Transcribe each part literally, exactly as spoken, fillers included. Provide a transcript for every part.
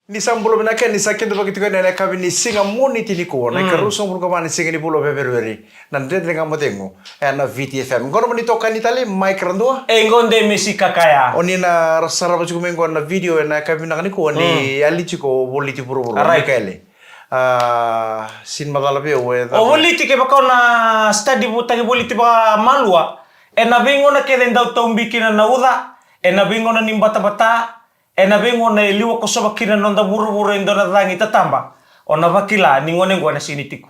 Ni sa bula vinaka, ni sa kidavaki tiko ena yakavi ni siga Moniti nikua, na ikaruasagavulu ka va ni siga ni vula o Feperueri. Na Dredre Ga Mo Cegu ena Viti F M. Qo na nomuni itokani tale, Mike Radua. E qo de Mesi Kakaya. O ni na sarava tiko mai qo na video ena yakavi vinaka nikua ni yali tiko o Voliti Vuravura, Mikaele. A, sini macala vei au e cava. O Voliti, kevaka o na study vutaki Voliti vakamalua, ena veigauna kece e dau taubi kina na uca, ena veigauna ni batabata, ena veigauna e liwa kosova kina na noda vuravura e dua na cagi tataba, o na vakila ni gone qo ena sega ni tiko.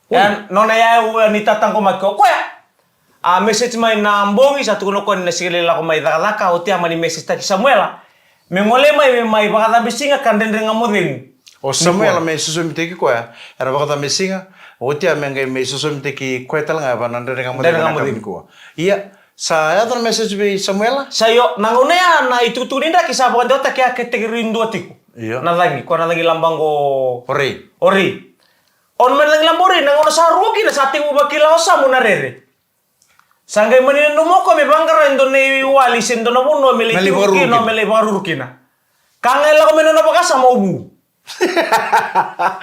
E nona yau ni tataqomaki o koya. A message mai na bogi, sa tukuna o koya ni na sega ni lako mai cakacaka, oti a mani message taki Samuela me gole mai, me mai vakacabe siga ka Dredre Ga Mo Cegu. O Samuela me sosomitaki koya, era vakacabe siga, oti a me qai me sosomitaki koya tale ga vaka na Dredre Ga Mo Cegu. Ia, sa yaco na message vei Samuela. Sa io, na gauna ya na itukutuku ni draki sa vakadewataki a category dua tiko. Io. Na cagi, ko na cagi laba qo. O rei. O rei. O na mani cagi laba o rei, na gauna sa rua kina sa tekivu vakila o Samu na rere. Sa qai mani nanuma o koya me vaqara e dua na iwali se dua na vanua me lai tiko kina, me lai vakaruru kina. Ka qai lako mai na nona vakasama o vu.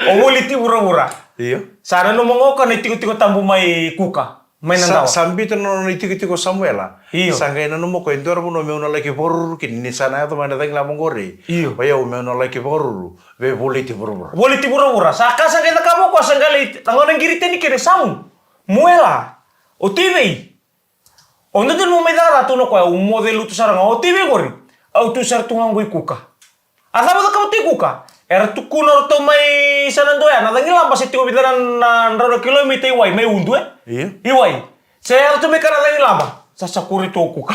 O Voliti Vuravura. Io. Sa nanuma ga o koya na itikotiko tabu mai Kuka, mai Nadawa. Sa biuta na nona itikotiko o Samuela. Io. Sa qai nanuma o koya e dua na vanua meu na laki vakaruru kina ni sa na yaco mai na cagi laba qori. Io. O yau meu na laki vakaruru vei Voliti Vuravura. Voliti Vuravura. Sa ka sa qai cakava o koya, sa qai lai, na gauna qiri tani kina, Samu, Muela, o tu i vei? O dodonu mo mai cakacaka, tukuna o koya, au moce lutu sara ga. O tu i vei qori? Au tu sara tu ga qo i Kuka. A cava o cakava tu i Kuka? Era tukuna o ratou mai Shenandoah, na cagi laba se tiko vica na, na drau na kilomita i wai mai Udu, e? Io. I wai. Se era tu mai ka na cagi laba. Sa sakuri tu o Kuka.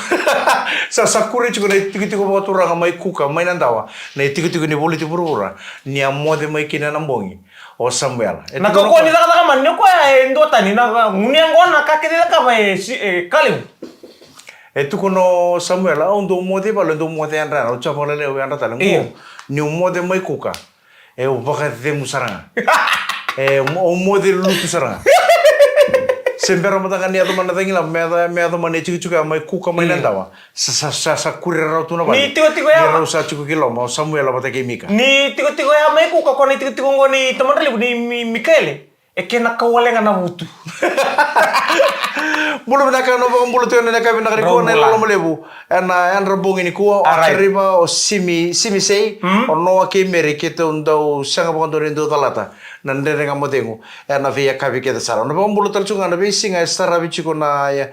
Sa sakuri tiko na itikotiko vakaturaga mai Kuka, mai Nadawa. Na itikotiko ni Voliti Vuravura. Ni a moce mai kina na bogi o Samuela. Na kaukauwa ni cakacaka mani o koya e duatani, na gunu yaqona, ka kece e cakava e si-, e ka levu. E tukuna o Samuela, au dau moce i vale, au dau moce yadra, au sa vakalelei au yadra tale. Io. Niu moce mai Kuka, e au vakacegu sara ga. E, au moce lutu sara ga. Se bera mada ga ni yaco mai na cagi laba, me yaco, me yaco mai na itikotiko ya mai Kuka, mai Nadawa. Sa, sa, sa, sa kuri rawa tu na vale. Ni tikotiko ya. Ni rau sa tiko ki loma, o Samuela vata kei Mika. Ni tikotiko ya mai Kuka, ko na itikotiko qo ni tamadralevu ni Mi-, Mikaele. E kena kau wale ga na vutu. Bula vinaka, na vakabula tu ena yakavi vinaka nikua, na iloloma levu. Ena yadra bogi nikua, o Kariva, o Simi, Simi Sei, o Noa kei Meri, keitou dau sega vakadua ni dau calata na Dredre Ga Mo Cegu ena veiyakavi kece sara. Na vakabula tale tu ga na veisiga e saravi tiko na, e,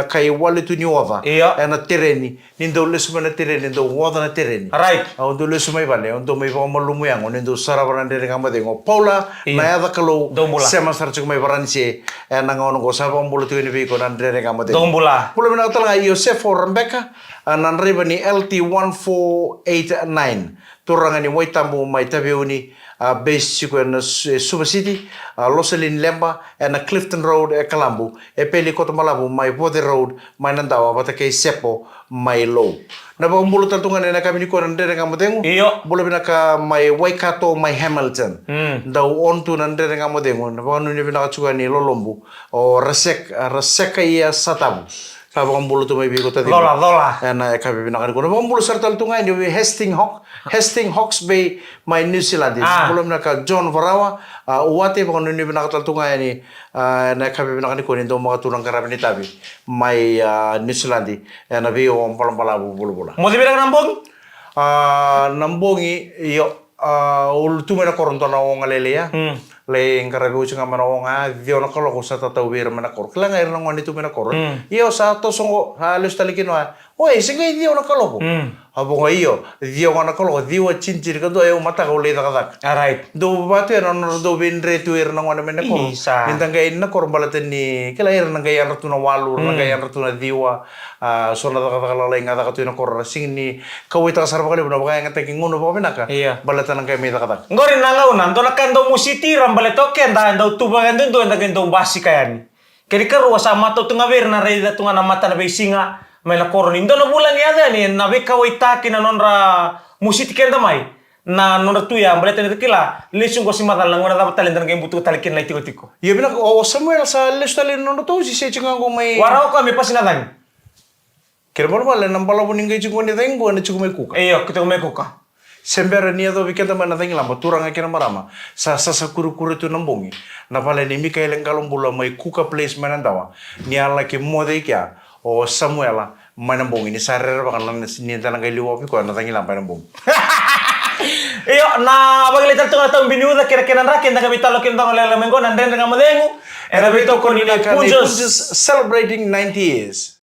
kai wale tu ni oca. Io. Ena tereni. Ni dau lesu mai na tereni, dau oca na tereni. Right. Au dau lesu mai vale, au dau mai vakamalumu yago, ni dau sarava na Dredre Ga Mo Cegu. Paula, na yaca Kalou, sema sara tiko mai Varanise, ena gauna qo sa vakabula tiko yani vei iko na Dredre Ga Mo Cegu. Dou bula. Bula vinaka tale ga Iosefo Rebeka, a, na draiva ni L T one four eight nine. Turaga ni Waitabu mai Taveuni, a, base tiko ena Su-, e Suva City, a, Loselin Leba, ena Clifton Road, e Kalabu, e Peli Kotabalavu mai Voce Road, mai Nadawa, vata kei Sepo, mai Lou. Na vakabula tale tu ga ena yakavi nikua na Dredre Ga Mo Cegu. Io. Bula vinaka mai Waikato, mai Hamilton. Mm. Dau on tu na Dredre Ga Mo Cegu, na vakanuinui vinaka tu ga ni lolobu, o Rasek-, Raseka Ia Satavu. Sa vakabula tu mai vei iko taciqu. Cola, cola. Ena yakavi vinaka nikua. Na vakabula sara tale tu ga yani vei Hastings Hawk-, Hastings Hawke's Bay mai New Zealand. Ah. Bula vinaka John Varawa, a, Uate, vakanuinui vinaka tale tu ga yani, a, ena yakavi vinaka nikua ni dau maka tu na qaravi ni tavi mai, a, New Zealand. Ena vei o balabalavu vulavula. Moce vinaka na bogi? A, na bogi, io. A, au tu mai na koro dua na oga lailai ya. Mm. Lai qaravi oti ga mai na oga ya, ciwa na kaloko sa tatau vei ira mai na koro. Kila ga ira na gone tu mai na koro. Mm. Io, sa toso qo, sa lesu tale kina o ya. Oi, se qai ciwa na kaloko. Mm. A vo ga io, ciwa ga na kaloko, ciwa, tinitini ka dua, e au mataka au lai cakacaka. A, right. Dau vatu ya na nodra dau veidre tu ira na gone mai na koro. Isa. Ni da qai na koro baleta ni, kila ira na qai yadra tu na walu, ira na qai yadra tu na ciwa. A, so na cakacaka lalai ga caka tu ena koro, ra sega ni kauwaitaka sara vakalevu na vakayagataki gauna vakavinaka. Ia. Baleta na qai mai cakacaka. Qori na gauna, dua na ka e dau mositi ira baleta o keda, e dau tu vaka e duadua, eda qai dau basika yani. Kena ikarua sa matau tu ga vei ira na raica tu ga na mata na veisiga, mai na koro ni dua na vula qai yaco yani, na veikauwaitaki na nodra mositi keda mai. Na nodra tu ya, baleta ni da kila, lesu qo se macala na gauna cava tale eda na qai butuka tale kina na itikotiko. Ia vinaka, o Samuela sa lesu tale na nodratou si se tiko ga qo mai. Warau ka me pasi na cagi. Kena ibalebale na balavu ni qai tiko ni cagi qo ena tiko mai Kuka. Io, tiko mai Kuka. Se bera ni yacovi keda mai na cagilaba, turaga kei na marama, sa sasakurikuri tu na bogi. Na vale ni Mikaele Qalobula mai Kuka Place mai Nadawa, ni a laki moce i kea o Samuela mai na bogi, ni sa rerevaka na, ni da na qai liwavi koya na cagilaba ena bogi. Io, na vakilai tale tu ga na Tau Bini Uca kei na kena draki, eda qai veitalanoa kina lekaleka mai qo na Dredre Ga Mo Cegu ena veitokoni ni Punjas. Punjas celebrating ninety years.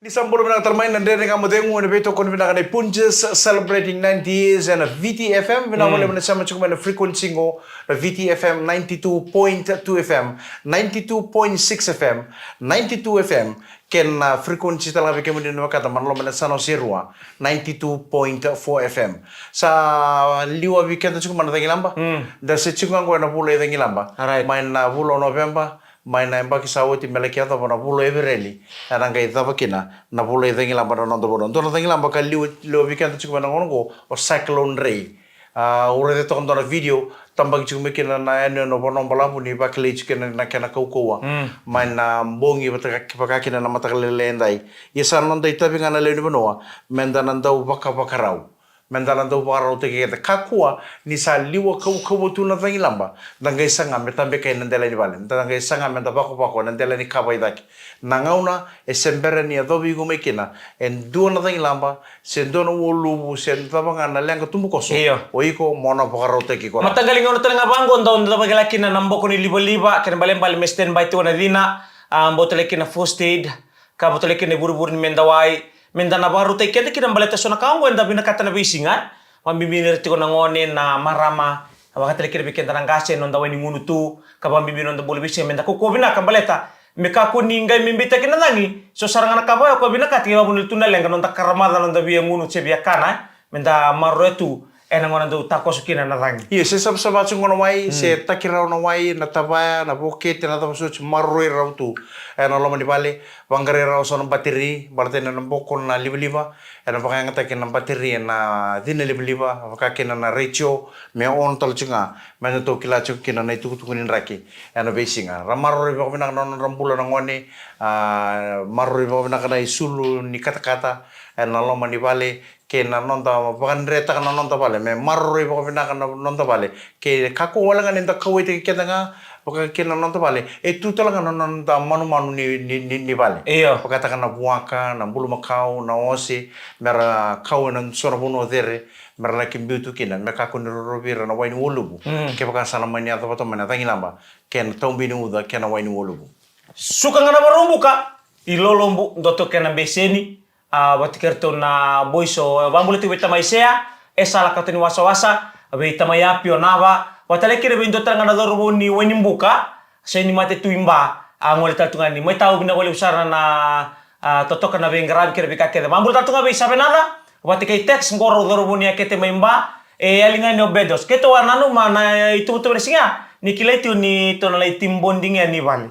Ni sa bula vinaka tale mai na Dredre Ga Mo Cegu ena veitokoni vinaka ni Punjas celebrating ninety years ena V T F M. Vinaka vakalevu na sema tiko mai na frequency qo, na V T F M ninety-two point two F M, ninety-two point six F M, ninety-two F M, kei na frequency tale ga vei kemuni na vakata mai na loma ni yasana o Serua, ninety-two point four F M. Sa liwavi keda tiko mai na cagilaba. Da se tiko ga qo ena vula i cagilaba. Alright. Mai na vula o Noveba, mai na yabaki sa oti me laki yacova na vula o Evereli, ena qai cava kina na vula i cagilaba na noda vanua. Dua na cagilaba ka liwa, liwavi keda tiko mai na gauna qo o Cyclone Ray. A, au raica toka dua na video, tabaki tiko mai kina na yanuyanu o Vanuabalavu ni vakilai tiko kina na kena kaukauwa. Mai na bogi vata, vaka kina na mataka lailai edai. Ia sa noda itavi ga na lewe ni vanua, meda na dau vakavakarau. Meda na dau vakarautaki keda. Kakua ni sa liwa kaukauwa tu na cagilaba, da qai saga me tabekai na dela ni vale, da qai saga meda vakovako ena dela ni kava i cake. Na gauna e se bera ni yacovi iko mai kina e dua na cagilaba, se dua na ualuvu, se cava ga na leqa tubukoso, io, o iko mo na vakarautaki iko. Mataqali gauna tale ga vaqo da dau vakila kina na boko ni livaliva, kena ibalebale me standby tiko na cina, a, bau tale kina first aid, ka bau tale kina ivurevure ni medawai, meda na vakarautaki keda kina baleta so na ka oqo eda vinakata na veisiga. Vakabibi ni ra tiko na gone, na marama, vaka tale kina vei keda na qase, noda wai ni gunu tu, ka vakabibi noda bula veisiga meda kaukauwa vinaka baleta me kakua ni qai me beitaki na cagi. So sara ga na ka vaka oya o koya vinakata, ke vakavuna ni tu na leqa, noda karamaca, noda via gunu se via kana, meda maroroya tu ena gauna dau takoso kina na cagi. Io, se savasava tiko na wai, se taki rawa na wai, na tavaya, na vokete, na cava soti, maroroi rawa tu ena loma ni vale. Vaqarai rawa so na bateri, baleta ni na boko na livaliva, ena vakayagataki na bateri ena cina livaliva, vaka kina na retio, me on tale tiko ga, me na tou kila tiko kina na itukutuku ni draki ena veisiga. Ra maroroi vakavinaka na nodra bula na gone, a, maroroi vakavinaka na isulu ni katakata ena loma ni vale, kei na noda vakadretaka na noda vale, me maroroi vakavinaka na noda vale. Kei kakua wale ga ni da kauwaitaki keda ga vaka kei na noda vale, e tu tale ga na noda manumanu ni, ni, ni, ni vale. Io. Vakataka na vuaka, na bulumakau, na ose, me ra kau ena so na vanua cere, me ra laki biu tu kina, me kakua ni rorovi ira na wai ni ualuvu. Kevaka sa na mani yaco vata mai na cagilaba, kei na tau bini uca, kei na wai ni ualuvu. Suka ga na vakaraubuka, ilolobu, dua toka kei na beseni, a, vata kei iratou na boys o, e, vakabula tiko vei tamai Sea, e sala kato ni wasawasa, vei tamai Api o Nava, vata tale kina vei dua tale ga na cauravou ni Wainibuka, sega ni mate tu i Ba, a, gole tale tu ga ni mai tau vinaka vakalevu sara na, a, totoka na veiqaravi kei na veika kece. Vakabula tale tu ga vei Savenaca, vata kei Tex, qo rau cauravou ni Akete mai Ba, e yali ga ni o Bedos. Keitou a nanuma na ituvatuva ni siga, ni kilai tiko ni tou na lai team bonding yani vale.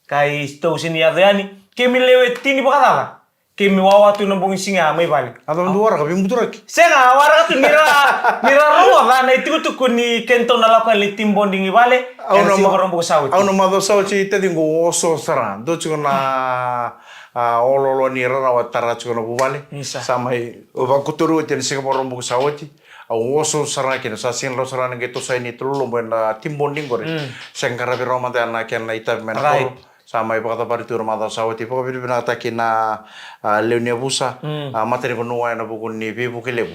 Ka i tou sega ni yaco yani, keimami lewe tini vakacaca. Keimami wawa tu na bogi siga mai vale. A cava dua waraka, veibuturaki? Sega, waraka tu ni ra, ni ra rogoca na itukutuku ni keitou na lako yani team bonding i vale. Au ena na siga ma-, Vakaraubuka sa oti. Au na macawa sa oti, taciqu, oso sara. Dua tiko na, a, oloolo ni rarawa tara tiko na vuvale. Isa. Sa mai vakuturaki oti ena siga Vakaraubuka sa oti. Au oso sara kina, sa sega ni rawa sara ni qai toso yani i Tololobo ena team bonding qori. Mm. Se qaravi rawa mada na kena itavi mai na koro. Right. Sa mai vakacavari tu na macawa sa oti. Vakavinavinakataki na, a, lewe ni yavusa, mm, a, matanivanua ena vuku ni veivuke levu,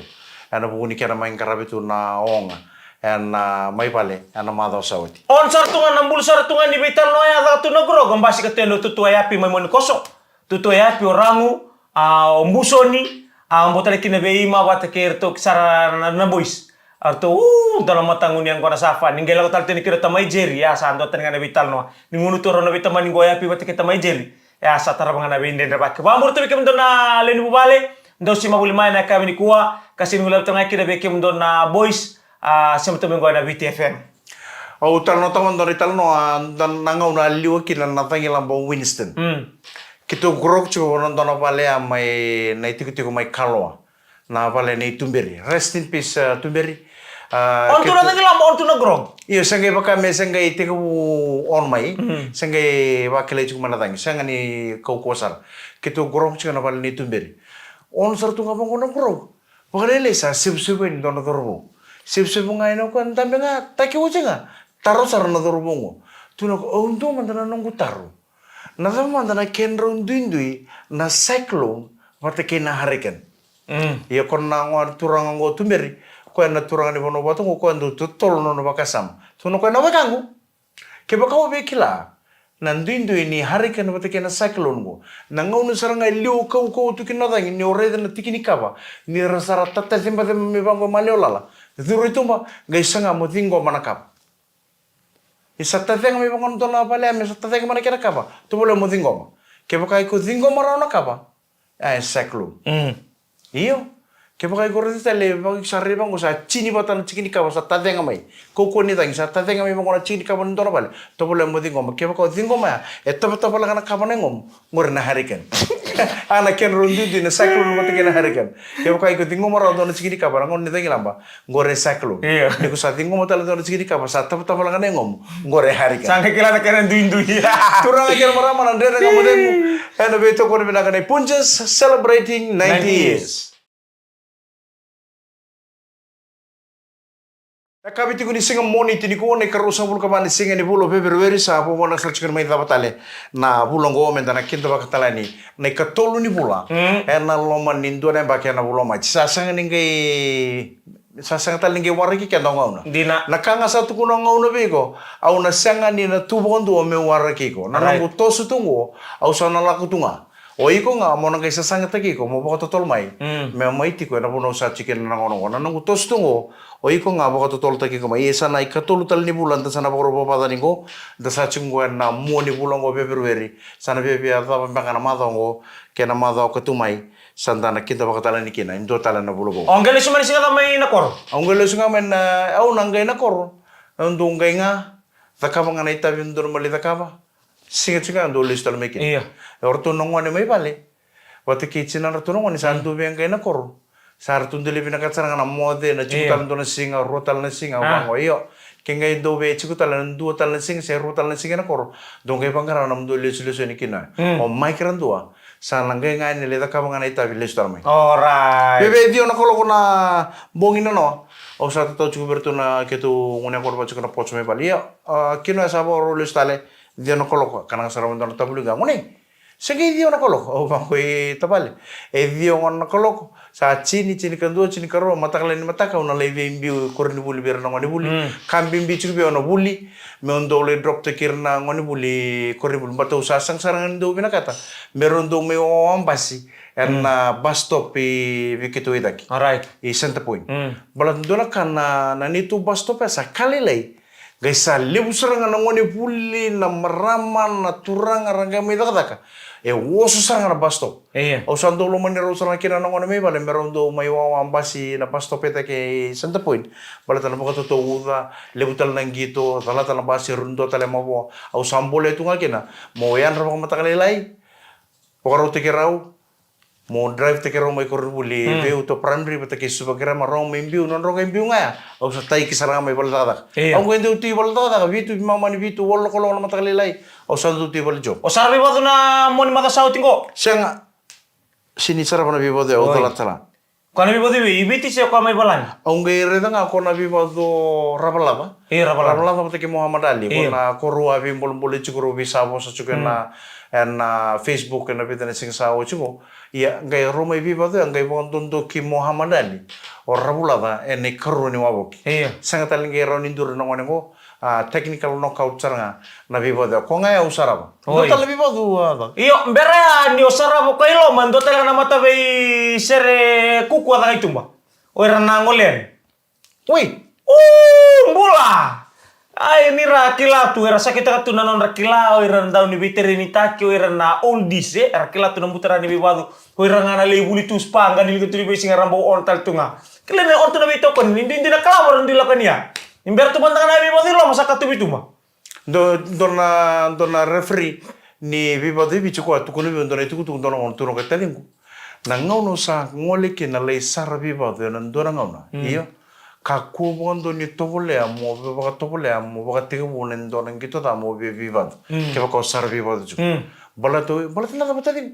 ena vuku ni kena mai qaravi tu na oga ena, a, mai vale ena macawa sa oti. On sara tu ga na bulu sara tu ga ni veitalanoa ya, caka tu na Grogu, basika tu yani o Tutu Ayapi mai Monikoso. Tutu Ayapi, o Ragu, a, o Busoni, a, bau tale kina vei Ima vata kei iratou sara na, na boys. A ratou, u, dua na mataqu ni yaqona sa fa. Ni qai lako tale tu yani kei ira o tamai Jerry, ia sa dua tani ga na veitalanoa. Ni gunu tu rau na veitamani qo, Ayapi vata kei tamai Jerry. Ia sa tarava ga na veidredrevaki. Vakabula tu vei kemudou na lewe ni vuvale, dou se mavuli mai ena yakavi nikua, ka sega ni guilecavi tale ga kina vei kemudou na boys, a, sema tu mai qo ena V T F M. Au talanoataka mada na italanoa, a, da, na gauna a liwa kina na cagilaba o Winston. Mm. Keitou grogu tiko ena dua na vale ya mai na itikotiko mai Kaloa. Na vale nei Tuberi. Rest in peace, a, Tuberi. A, on tu na keitou cagilaba, on tu na grogu. Io, se qai vaka me se qai tekivu on mai. Mm. Se qai vakilai tiko mai na cagi. Sega ni kaukauwa sara. Keitou grogu tiko ena vale nei Tuberi. Ono sara tu ga vaqo na qurau. Vakalailai sa sevusevu yani dua na cauravou. Sevusevu ga yani o koya, dabe ga, taki oti ga. Taro sara na cauravou qo. Tukuna o koya, au dua mada na noqu taro. Na cava mada na kedrau duidui na cyclone vata kei na hurricane? Mm. Ia ko na gone turaga qo tuberi, koya na turaga ni vanua vata qo, koya dau totolo na nona vakasama. Tukuna o koya, na wekaqu, kevaka o via kila na duidui ni hurricane vata kei na cyclone qo, na gauna sara ga e liwa kaukauwa tu kina na cagi, ni o raica na tiki ni kava ni ra sa ra tatacebaceba mai vaqo e maliwa lala, curu i tuba, qai saga mo ciqoma na kava. Ni sa tacega mai vaqo na dua na vale ya, me sa tacega mai na kena kava, tovolea mo ciqoma. Kevaka iko ciqoma rawa na kava, a, e cyclone. Mm. Io. Kevaka iko raica tale, vaka iko sa raica vaqo, sa tini vata na tiki ni kava, sa tacega mai. Kaukauwa ni cagi, sa tacega mai vaqo na tiki ni kava ni dua na vale, tovolea mo ciqoma. Kevaka o ciqoma ya, e tavatavalaka na kava na yagomu, qori na hurricane. A, na kedrau duidui na cyclone vata kei na hurricane. Kevaka iko ciqoma rawa dua na tiki ni kava na gauna ni cagilaba, qori e cyclone. Io. Ni ko sa ciqoma tale dua na tiki ni kava, sa tavatavalaka na yagomu, qori e hurricane. Sa qai kila na kena duidui. Turaga kei na marama, na Dredre Ga Mo Cegu ena veitokoni vinaka nei Punjas, celebrating ninety years. Na yakavi tiko ni siga Moniti nikua, na ikaruasagavulu ka va ni siga ni vula o Feperueri, sa vovona sa tiko ni mai cava tale na vula oqo, meda na kidavaka tale yani na ikatolu ni vula. Mm. Ena loma ni dua na yabaki ena vula o Maji. Sa sega ni qai, sa sega tale ni qai waraki keda o gauna. Dina. Na ka ga sa tukuna o gauna vei iko, au na sega ni na tu vakadua meu waraki iko. Na, right, noqu toso tu oqo, au sa na lako tu ga. O iko ga mo na qai sasagataki iko mo vakatotolo mai. Mm. Me mai tiko ena vanua au sa tiko kina na gauna oqo. Na noqu toso tu oqo, o iko ga vakatotolotaki iko mai. Ia sa na ikatolu tale ni vula da sa na vakarau vavaca ni qo, da sa tiko qo ena mua ni vula oqo o Feperueri. Sa na viavia cava beka na macawa oqo kei na macawa ka tu mai, sa da na kidavaka tale yani kina e dua tale na vula vou. O qai lesu mai na siga cava mai na koro? Au qai lesu ga mai na, au na qai na koro. Au dau qai ga cakava ga na itavi au dau na mai lai cakava. Siga tiko ga dau lesu tale mai kina. Io. O ratou na gone mai vale, vata kei tinadratou na gone, sa, mm, dau via qai na koro. Sa ratou dau lai vinakata sara ga na moce, na tiko, io, tale dua na siga, rua tale na siga, ah, vaqo. Io. Ke qai dau via tiko tale na dua tale na siga se rua tale na siga na koro, dau qai vaqara na nomudou lesulesu yani kina. Mm. O mai kei ra dua, sa na qai ga yani lai cakava ga na itavi, lesu tale mai. Alright. Veve ciwa na kaloko na bogi nanoa, au sa tatau tiko vei ratou na keitou gone yaqona vaka tiko na pocho mai vale. Io, a, kina sa vakarau lesu tale, ciwa na kaloko, kaya ga sara mai dua na tavuliga, gone, se qai ciwa na kaloko? Au vaqo, tavale, e ciwa gona na kaloko. Sa tini, tinikadua, tinikarua, mataka lailai ni mataka au na lai veibiu i koronivuli vei ira na gonevuli. Mm. Ka bibi tiko vei au na vuli, meu dau lai drop taki ira na gonevuli i koronivuli. Baleta au sa sega sara ga ni dau vinakata me rau dau mai wawa basi ena, mm, bus stop i vei keitou i cake. Alright. I Centrepoint. Mm. Baleta dua na ka, na, na neitou bus stop ya sa ka lailai. Qai sa levu sara ga na gonevuli, na marama, na turaga, ra qai mai cakacaka. E oso sara ga na bus stop. Io. Au sa dau lomani rau sara ga kina na gone mai vale me rau dau mai wawa basi na bus stop e cake i Centrepoint. Baleta na vakatotouca, levu tale na qito, calata na basi, rui dua tale mavoa. Au sa bolea tu ga kina meu yadra vakamataka lailai, vakarautaki rau, mo drive-taki rau mai koronivuli, mm, Veiuto Primary vata kei Suva Grammar, rau mai biu, nodrau qai biu ga ya, au sa taiki sara ga mai vale cakacaka. Io. Au qai dau tu i vale cakacaka vitu, veimama ni vitu, walu na kaloko na mataka lailai, au sa dau tu i vale job. O sara veivacu na mua ni macawa sa oti qo? Sega. Sega ni sarava na veivacu ya, au, oi, calata sara ga. Koya na veivacu i Viti se koya mai valagi? Au qai raica ga ko na veivacu o Ravalaca. Io, Ravalaca. Ravalaca vata kei Muhammad Ali. Io. Ko na koro a veibolebole tiko, rau veisavosa tiko, mm, ena, ena Facebook ena vica na siga sa oti qo. Ia, qai rau mai veivacu ya, qai vakadodoki Muhammad Ali o Ravalaca ena ikarua ni wavoki. Io. Sega tale ni qai rawa ni duri na gone qo. A, technical knockout sara ga na veivacu ya. Ko ga ya au sarava. Oi. Dua tale na veivacu, a, caka. Io, bera ya ni o sarava ko i loma, dua tale ga na mataveisere kuku a caka i tuba. O ira na gole yani. Oi. U, bula! Ai, ni ra kila tu, era sakitaka tu na nodra kila, o ira na dau ni veiterenitaki, o ira na oldies, e, era kila tu na butara ni veivacu, o ira ga na lai vuli tu spa, qa ni liga tu ni veisiga ra bau on tale tu ga. Kila ni on tu na veitokoni, ni duidui na kalavo ra dui lakania. Ni bera tu mada ga na veivacu i loma sa katuvi tuba. Dua, dua na, dua na referee ni veivacu e Viti koya tukuna vei au dua na itukutuku, dua na gauna, tukuna o koya, taciqu, na gauna au sa gole kina lai sara veivacu ena dua na gauna. Mm. Io. Kakua vakadua ni tovolea mo vakatovolea mo vakatekivu na dua na qito ca mo via veivacu. Mm. Kevaka o sara veivacu tiko. Mm. Baleta, baleta na cava, taciqu?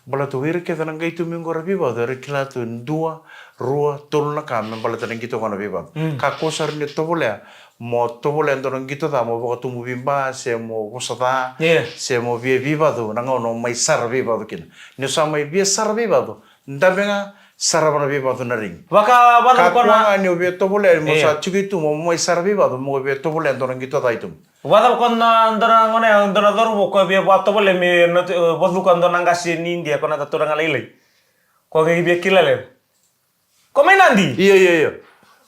Baleta o ira kece na qai tu mai qo ra veivacu, era kila tu e dua, rua, tolu na ka me baleta na qito qo na veivacu. Mm. Kakua sara ni tovolea mo tovolea e dua na qito ca mo vakatubu veiba, se mo vosa ca, yeah, se mo via veivacu na gauna o mai sara veivacu kina. Ni o sa mai via sara veivacu, dabe ga, sarava na veivacu na rigi. Vaka, vaka, kakua ga ni o via tovolea mo, yeah, sa tiko i tuba mo mai sara veivacu mo via tovolea e dua na qito ca i tuba. Vakacava ko na dua na gone, dua na cauravou ko via vakatovolea me na, e, vacuka dua na qase ni Idia, ko na turaga lailai. Ko qai via kila levu. Ko mai Nadi? Io, io, io.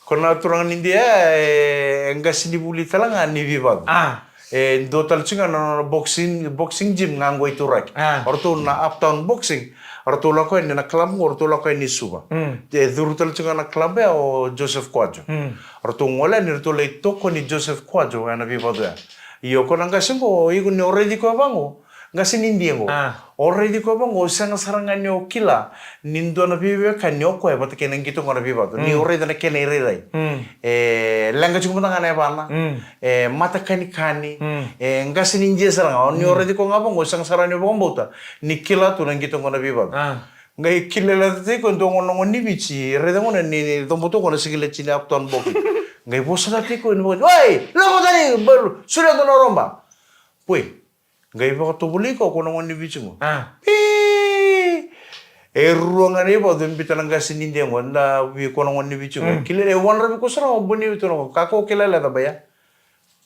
Ko na turaga ni Idia, e, e qasenivuli tale ga ni veivacu. Ah. E dua tale tiko ga na, na boxing, boxing gym ga qo i Turaki. Ah. O ratou na Uptown Boxing. O ratou lako yani na club qo, o ratou lako yani i Suva. Mm. E curu tale tiko ga na club ya o Joseph Kojo. Mm. O ratou gole yani, o ratou lai tokoni Joseph Kojo ena veivacu ya. Io, ko na qase qo, iko ni o raici koya vaqo, qase ni Idia qo. Ah. O raici koya vaqo, o sega sara ga ni o kila ni dua na veiwekani o koya vata kei na qito qo na veivacu. Ni, mm, o raica na kena irairai. Mm. E leqa tiko mada ga na yavana. Mm. E matakanikani. Mm. E qase ni Idia sara ga. O ni, mm, o raici koya ga vaqo, o sega sara ni o vakabauta ni kila tu na qito qo na veivacu. Ah. Qai kilai tiko e dua na gone ni Viti, raica gona ni, ni cobo tu qo na sikileti ni Uptown Boxing. Qai vosa tiko ni vaka, "Oi, lako tani, balu, solia dua na roba." Poi. Qai vakatovolei koya ko na gone ni Viti qo. Ah. Pi! E rua ga na ivacu e biuta na qase ni Idia qo, da vei ko na gone ni Viti qo. Mm. Kilai, e wadravi koya sara ga o Boni Viti qo. Kakua o kilai leca, baya.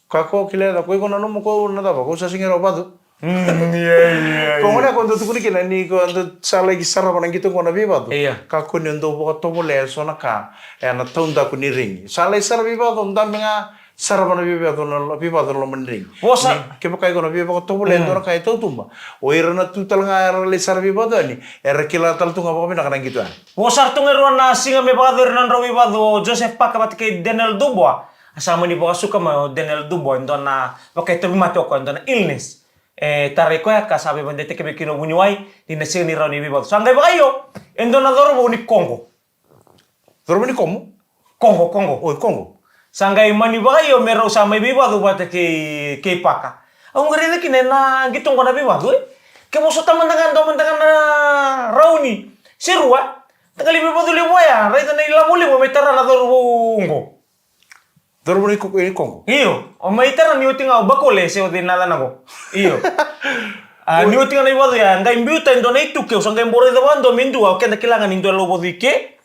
Kakua o kilai leca, ko iko na nomu, ko na cava, ko sa sega ni rawa vacu. Mm, io, io, io. Ko gona ko dau tukuni kina ni ko dau sa laki sarava na qito qo na veivacu. Io. Kakua ni o dau vakatovolea e so na ka ena taudaku ni rigi. Sa lai sara veivacu, dabe ga, sarava na veivacu na, veivacu na loma ni rigi. Vosa. Ni kevaka iko na veivakatovolea, mm, e dua na ka e tautuba, o ira na tu tale ga era lai sara veivacu yani, era kila tale tu ga vakavinaka na qito yani. Vosa ratou ga e rua na siga me vakayacori na nodrau veivacu o Joseph Parker vata kei Daniel Dubois. A sa mani vakasuka mai o Daniel Dubois e dua na vakaitauvimate o koya, e dua na illness. E tarai koya ka sa veivakadeitaki vei kina o vuniwai ni na sega ni rawa ni veivacu. Sa qai vakaio e dua na cauravou ni Koqo. Cauravou ni Komo? Koqo, Koqo. Oi, Koqo. Sa qai mani vakaio me rau sa mai veivacu vata kei, kei Parker. Au qai raica kina ena qito qo na veivacu, e? Ke vosota mada ga, dua mada ga na rauni se rua, da qai lai veivacu levu oya, raica na ilavo levu me tara na cauravou qo. Cauravou ni Ko-, ni Koqo. Io, o mai tara ni oti ga o Bakole se o cei na yacana qo. Io. A, ni oti ga na ivacu ya, qai biuta e dua na ituke, au sa qai bau raica vakadua me dua, o keda kila ga ni dua e lauvacu i ke,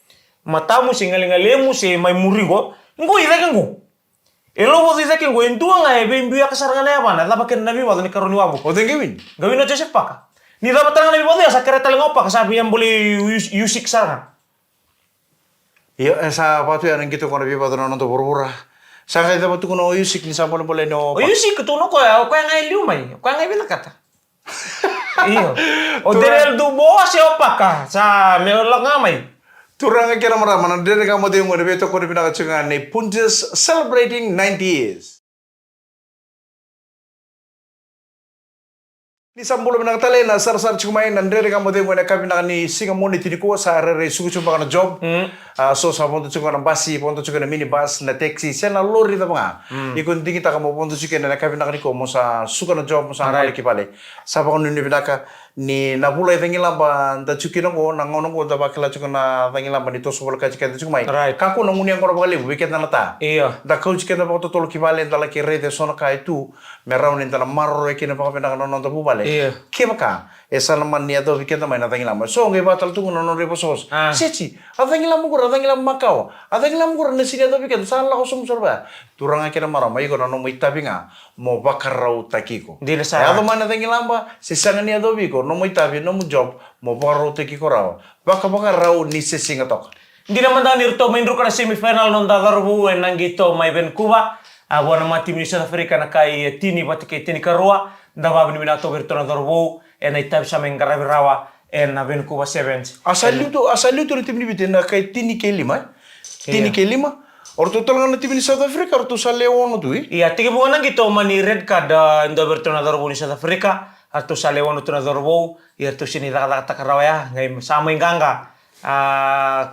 matamu se galegalemu se mai muri qo, qo i cake qo. E lauvacu i cake qo, e dua ga e veibiuyaka sara ga na yavana, e cava kina na veivacu ni karua ni wavoki. O cei qai wini? Qai wini o Joseph Parker. Ni cava tale ga na veivacu ya, sa kerea tale ga o Parker, sa via bolei Us-, Usyk sara ga. Io, e sa vatu ya na qito qo na veivacu na noda vuravura. Sa qai cava tukuna o Usyk ni sa bolebole ni o... O Usyk tukuna o koya, o koya ga e liu mai, o koya ga e vinakata. Io. O Daniel Dubois se o Parker, sa me lako ga mai. Turaga kei na marama, na Dredre Ga Mo Cegu ena veitokoni vinaka tiko ga nei Punjas, celebrating ninety years. Ni sa bula vinaka tale na sarasara tiko mai na Dredre Ga Mo Cegu ena yakavi vinaka ni siga Moniti nikua, sa rairai suka tiko beka na job. Mm. A, so sa vodo tiko na basi, vodo tiko na minibus, na taxi, se na lori cava ga. Mm. Iko digitaka mo vodo tiko ena yakavi vinaka nikua mo sa suka na job, mo sa gole ki vale. Sa vakanuinui vinaka. Ni na vula i cagilaba da tiko kina qo, na gauna qo da vakila tiko na cagilaba ni toso volekati keda tiko mai. Right. Kakua na gunu yaqona vakalevu vei keda na ta. Io. Da kauti keda vakatotolo ki vale, da laki raica e so na ka e tu me rawa ni da na maroroya kina vakavinaka na noda vuvale. Io. Kevaka e sa na mani yacovi keda mai na cagilaba. So qai vakatale tu qo na nodra ivosavosa. Ah. Seti, a cagilaba qori, a cagilaba makawa. A cagilaba qori na sega ni yacovi keda, sa lako sobu sara vaya. Turaga kei na marama, iko na nomu itavi ga mo vakarautaki iko. Dina sara. Yaco mai na cagilaba se sega ni yacovi iko, nomu itavi, nomu job, mo vakarautaki iko rawa. Vakavakarau ni se siga toka. Dina mada ni ratou mai druka na semifinal na noda cauravou ena qito mai Vancouver. A, vua na matatimi ni South Africa na kai tini vata kei tinikarua. Da vakavinavinaka toka vei iratou na cauravou ena itavi sa mai qaravi rawa ena Vancouver Sevens. A sa liu tu, a sa liu tu na timi ni Viti ena kai tini kei lima, e? Tini kei lima. O ratou tale ga na timi ni South Africa, o ratou sa lewe ono tu, e? Ia, tekivu ga na qito, mani red card, a, e dua vei iratou na cauravou ni South Africa, a ratou sa lewe ono tu na cauravou, ia ratou sega ni cakacakataka rawa ya, qai sa mai qaqa. A,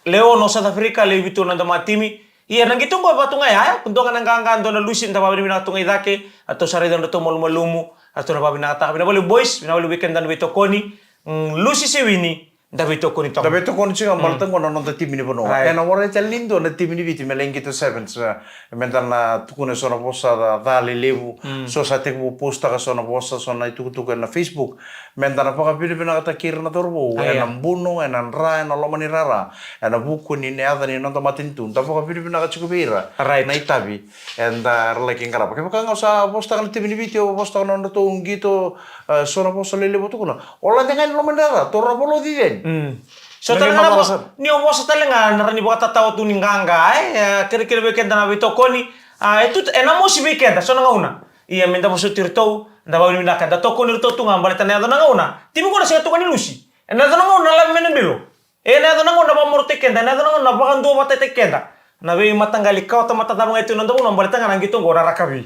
lewe ono South Africa, lewe vitu na noda matatimi. Ia, na qito qo e vatu ga ya, e? Dua ga na qaqa, dua na lusi, da vakavinavinaka tu ga i cake, a ratou sa raica na nodratou malumalumu, a ratou na vakavinakataka. Vinaka vakalevu boys, vinaka vakalevu vei keda na veitokoni. mm, lusi se wini, da veitokoni toka. Da veitokoni tiko ga, mm, baleta qo na noda timi ni vanua. Right. Ena warai tale ni dua na timi ni Viti me lai qito sevens, eh, me da na tukuna eso na vosa ca, ca lelevu. Mm. So sa tekivu postaka so na vosa, so na itukutuku ena Facebook. Me da na vakavinavinakataki ira na cauravou, ah, ena, yeah, buno, ena dra, ena loma ni rara, ena vuku ni yaca ni noda matanitu. Da vakavinavinaka tiko vei ira, right, na itavi eda laki qarava. Kevaka ga o sa vosataka na timi ni Viti, o vosataka na nodratou qito, eh, so na vosa lelevu o tukuna, o lade ga ena loma ni rara, taura volo cici yani. Mm. So tale ga na vosa, ni o vosa tale ga na rawa ni vakatatao tu ni qaqa, e, e kerekere vei keda na veitokoni, a, e tu, ena mosi vei keda so na gauna. Ia me da vosoti iratou, da vakavinavinaka, da tokoni iratou tu ga baleta na yaco na gauna. Timi qo na sega tu ga ni lusi. Ena yaco na gauna na lave mai na bilo. Ena yaco na gauna na vakamarautaki keda, ena yaco na gauna na vakaduavatataki keda. Na veimataqali kawatamata cava ga e tu ena noda vanua baleta ga na qito qo na rakavi.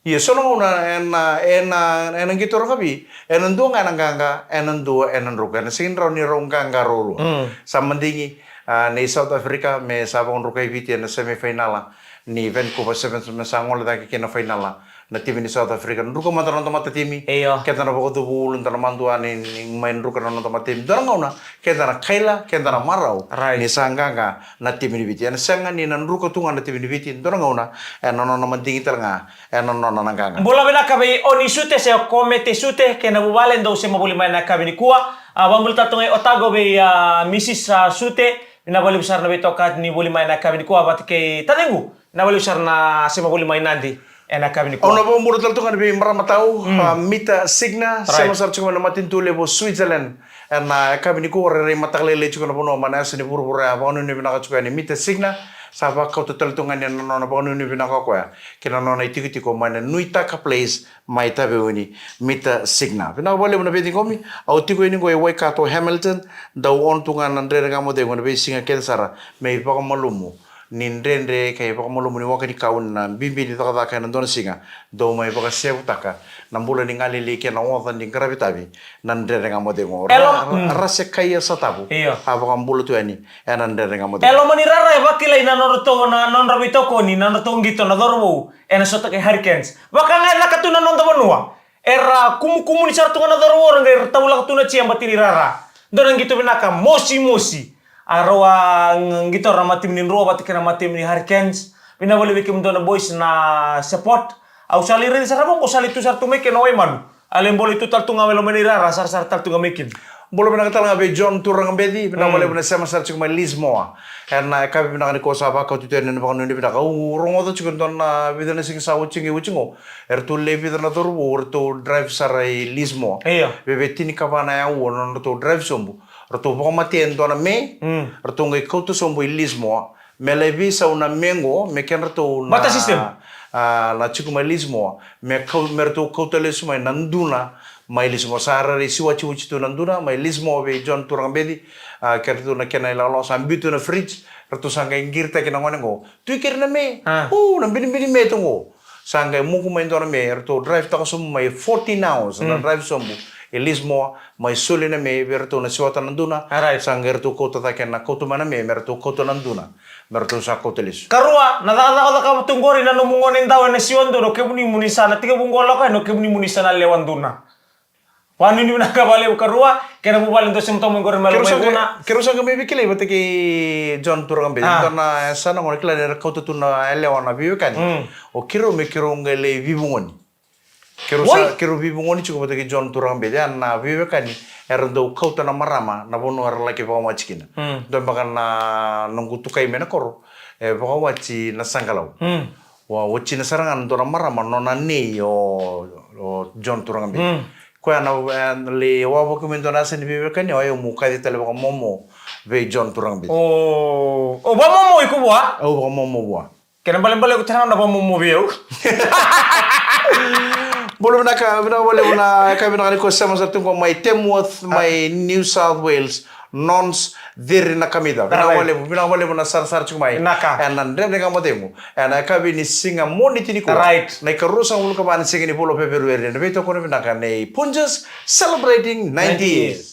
Ia, so na gauna ena, ena, ena qito rakavi, ena dua ga ena qaqa, ena dua ena druka. Ena sega ni rawa ni rau qaqa ruarua. Mm. Sa madigi, a, nei South Africa me sa vakadrukai Viti ena semifinal ni Vancouver Sevens, me sa gole cake ki na final na timi ni South Africa. Druka mada na noda matatimi. Io. Keda na vakacuva ulu, da na madua ni, ni mai druka na noda matatimi. Dua na gauna, keda na kaila, keda na marau. Right. Ni sa qaqa na timi ni Viti. Ena sega ni na druka tu ga na timi ni Viti, dua na gauna, ena nona madigi tale ga, ena nona na qaqa. Bula vinaka vei Oni Sute se Komete Sute, kei na vuvale, dou sema voli mai na yakavi nikua. A, vakabula tale tu ga i Otago vei, a, Mrs, a, Sute, vinaka vakalevu sara na veitokani voli mai na yakavi nikua, vata kei taciqu. Vinaka vakalevu sara na sema voli mai Nadi ena yakavi nikua. Au na vakabula tale tu ga ni vei marama tau, mm, a, Mita Signa, right, sema sara tiko mai na matanitu levu o Switzerland. Ena yakavi nikua, rairai mataka lailai tiko na vanua mai na yasa ni vuravura, a, vakanuinui vinaka tiko yani Mita Signa. Sa vakauta tale tu ga yani na nona vakanuinui vinaka o koya ki na nona itikotiko mai na Nuitaka Place mai Taveuni, Mita Signa. Vinaka vakalevu na veiciqomi. Au tiko yani qo e Waikato, Hamilton. Dau on tu ga na Dredre Ga Mo Cegu ena veisiga kece sara me ivakamalumu ni dredre kei ivakamalumu ni waka ni kau na bibi ni cakacaka ena dua na siga. Dou mai vakasevutaka na bula ni galili kei na oca ni qaravi tavi na Dredre Ga Mo Cegu. Ra-, ra-, mm, Rase Kaia Satavu. Io. A vakabula tu yani ena Dredre Ga Mo Cegu. E loma ni rara e vakilai na nodratou, na nodra veitokoni, na nodratou qito na cauravou ena sota kei Hurricanes. Vaka ga e caka tu na noda vanua. Era kumukumuni sara tu ga na cauravou, ra qai ra tavulaka tu na chia bati ni rara. Dua na qito vinaka mosimosi. A rau a qitora na matimi ni Drua vata kei na matimi ni Hurricanes. Vinaka vakalevu vei kemudou na boys na support. Au sa lai raici sara vaqo, sa lai tu sara tu mai kina o Waimanu. A lai bolei tu tale tu ga mai loma ni rara, sarasara tale tu ga mai kina. Bula vinaka tale ga vei John Turagabeci, vinaka vakalevu na sema sara tiko mai Lismore. Ena yakavi vinaka nikua sa vakauta tu yani na vakanuinui vinaka. Au rogoca tiko e dua na vica na siga sa oti qo, oti qo. Eratou lewe vica na cauravou eratou drive sara i Lismore. Io. Veve tinikava na aua na nodratou drive sobu. Ratou vakamatea e dua na me, mm, ratou qai kauta sobu i Lismore. Me lai veisau na me qo me kedratou na, barter system, a, na tiko mai Lismore. Me kau, me ratou kauta lesu mai na duna mai Lismore. Sa rairai siwati oti tu na duna mai Lismore vei John Turagabeci. A, kedratou na kena ilawalawa sa biu tu na fridge. Ratou sa qai qiritaki na gone qo. Tu i keri na me. A. U, na binibini me tu qo. Sa qai muku mai dua na me, eratou drive taka sobu mai fourteen hours, na, mm, drive sobu i Lismore, mai soli na me vei iratou na siwata na duna. Alright. Sa qai ratou kauta cake na kauta mai na me, me ratou kauta na duna, me ratou sa kauta lesu. Karua, na cakacaka o cakava tu qori na nomu gone dau ena siwa duna, o kemuni mo ni sa na tekivu qo lako yani, o kemuni mo ni sa na lewa duna. Vakanuinui vinaka vakalevu karua, kei na vuvale dou sema toka mai qori mai Loma i Vuna. Keirau sa qai mai veikilai vata kei John Turagabeci. A. Dua na yasana qo na kila ni ra kauta tu na yalewa na veiwekani. Mm. O keirau me keirau qai lai veivugoni. Keirau sa, keirau veivugoni tiko vata kei John Turagabeci. A, na veiwekani era dau kauta na marama na vanua era laki vakawati kina. Mm. Dua beka na noqu tukai mai na koro e vakawati na Saqalau. Mm. Wa, watina sara ga na dua na marama nona nei o, o John Turagabeci. Mm. Koya na, e, lai wavoki mai dua na yasa ni veiwekani, o yau meu kaci tale vakamomo vei John Turagabeci. O, o vakamomo iko vua? Au vakamomo vua. Kena balebale iko tale ga na vakamomo vei au. Bula vinaka, vinaka vakalevu na yakavi vinaka ni ko sema sara tu qo mai Tamworth, mai New South Wales. Nons Ciri Nakamica. Vinaka vakalevu, vinaka vakalevu na sarasara tiko mai. Vinaka. Ena Dredre Ga Mo Cegu. Ena yakavi ni siga Moniti nikua. Right. Na ikaruasagavulu ka va ni siga ni vula o Feperueri. Ena veitokoni vinaka nei Punjas, celebrating ninety years.